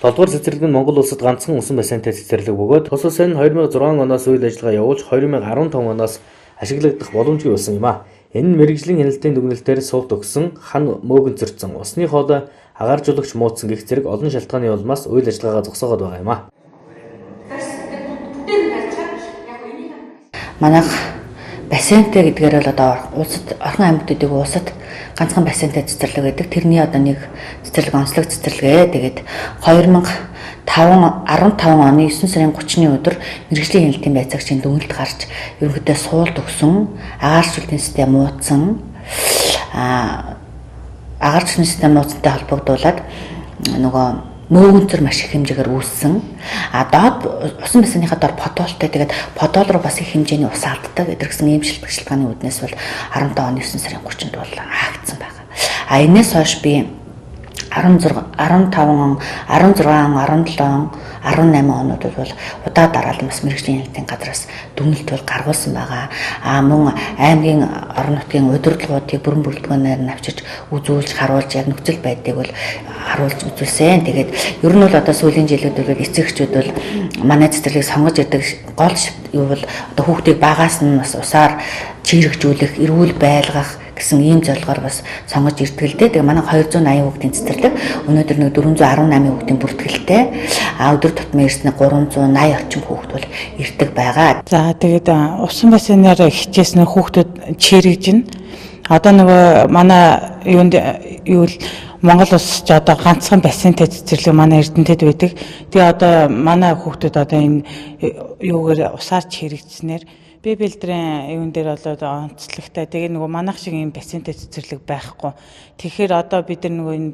7 дугаар цэцэрлэг нь Монгол улсад ганцхан усан бассейнтай цэцэрлэг бөгөөд тус улсын 2006 оноос үйл ажиллагаа явуулж 2015 оноос ашиглагдах боломжгүй болсон юм а. Энэ нь мэргэжлийн хяналтын дүгнэлтээр сувд өгсөн, хан мөөгөнцөртсөн, усны хоолой агааржуулагч муудсан гэх зэрэг олон шалтгааны улмаас үйл ажиллагаагаа зогсоогоод байгаа юм а. Манайх бассейнтэй гэдгээр бол одоо улсад Орхон аймагтуудыг улсад ганцхан бассейнтай цэцэрлэг байдаг. Тэрний одоо нэг цэцэрлэг онцлог цэцэрлэгээ. Тэгээд 2015 оны 9 сарын 30-ны өдөр мэргэжлийн хяналтын байцаагчийн дүгнэлт гарч ерөнхийдөө суулд өгсөн, агаарчлалтын систем муудсан, агаарчлалтын систем муудсантай холбогдуулаад нөгөө мөөгөнцөр маш их хэмжээгээр үүссэн. А доод усан бассейныхаа доор подолтой. Тэгээд подол руу бас их хэмжээний ус алддаг. Эдгэрсэн ийм шалтгааны үүднээс бол 15 оны 9 сарын 30-нд бол хаагдсан байгаа. А энэс хойш би 16 15 он, 16 он, 17 он, 18 онуудад бол удаа дараалан бас мэргэжлийн хяналтын газраас дүгнэлт бол гаргуулсан байгаа. А мөн аймгийн орон нутгийн удирдлагуудыг бүрэн бүрэлдэхүүнээр нь авчирч үзүүлж харуулж яг нөхцөл байдлыг бол харуулж үзүүлсэн. Тэгээд ер нь бол одоо сүүлийн жилүүд бол эцэг эхчүүд бол манай цэцэрлэгийг сонгож ирдэг гол юу бол одоо хүүхдийг багаас нь бас усаар чийрэгжүүлэх, эрүүл байлгах гэсэн ийм зорилгоор бас сонгож ирдэг л дээ. Тэгээ манай 280 хүүхдийн цэцэрлэг өнөөдөр нэг 418 хүүхдийн бүртгэлтэй. А өдөр тутмын ирсний 380 орчим хүүхд бол ирдэг байгаа. За тэгээд усан бассейнаар хичээснээр хүүхдүүд чийрэгжинэ. Одоо нөгөө манай юунд юу л Монгол улс ч одоо ганцхан бассейнтай цэцэрлэг манай Эрдэнэтэд байдаг. Тэгээ одоо манай хүүхдүүд одоо энэ юугаар усаар чийрэгдснээр би бэлдрийн юун дээр бол онцлогтой. Тэгээ нөгөө манайх шиг ийм бассейнтай цэцэрлэг байхгүй. Тэгэхээр одоо бид нар нөгөө энэ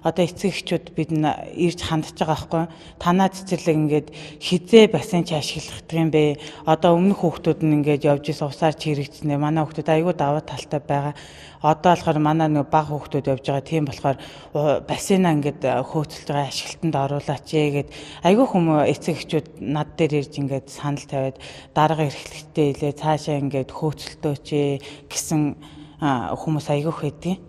одоо эцэг эхчүүд бид ирж хандж байгаа байхгүй. Танаа цэцэрлэг ингээд хизээ бассейн чи ашиглах юм бэ? Одоо өмнөх хүүхдүүд нь ингээд явж исэн усаар чийрэгдснээр манай хүүхдүүд айгүй даваа талтай байгаа. Одоо болохоор манай нөгөө бага хүүхдүүд явж байгаа. Тийм болохоор бассейнаа ингээд хөөцөлж байгаа ашиглалтанд оруулаач ээ гэд айгүй хүмүүс эцэг эхчүүд над дээр ирж ингээд санал тавиад дарга эрхлэгтэй илээ цаашаа ингээд хөөцөлтөөч ээ гэсэн хүмүүс айгүйх байдгийг.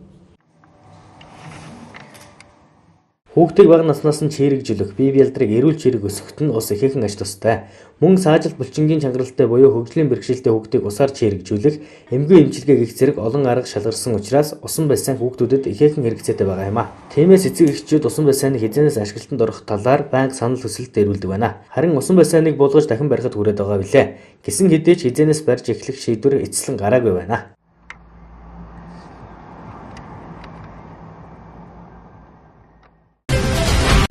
Хүүхдийг бага наснаас нь чийрэгжүүлэх, бие бялдрыг эрүүл чийрэг өсгөхөд нь ус ихээхэн ач тустай. Мөн саажилт булчингийн чангаралтай буюу хөгжлийн бэрхшээлтэй хүүхдийг усаар чийрэгжүүлэх, эмгэн эмчилгээ гэх зэрэг олон арга шалгарсан учраас усан бассейн хүүхдүүдэд ихээхэн хэрэгцээтэй байгаа юм а. Тиймээс эцэг эхчүүд усан бассейныг хэзээнээс ашиглалтанд орох талаар байнга санал хүсэлт дээрүүлдэг байна. Харин усан бассейныг буулгаж дахин барихад хүрээд байгаа билээ. Гэсэн хэдий ч хэзээнээс барьж эхлэх шийдвэр эцэслэн гараагүй байна.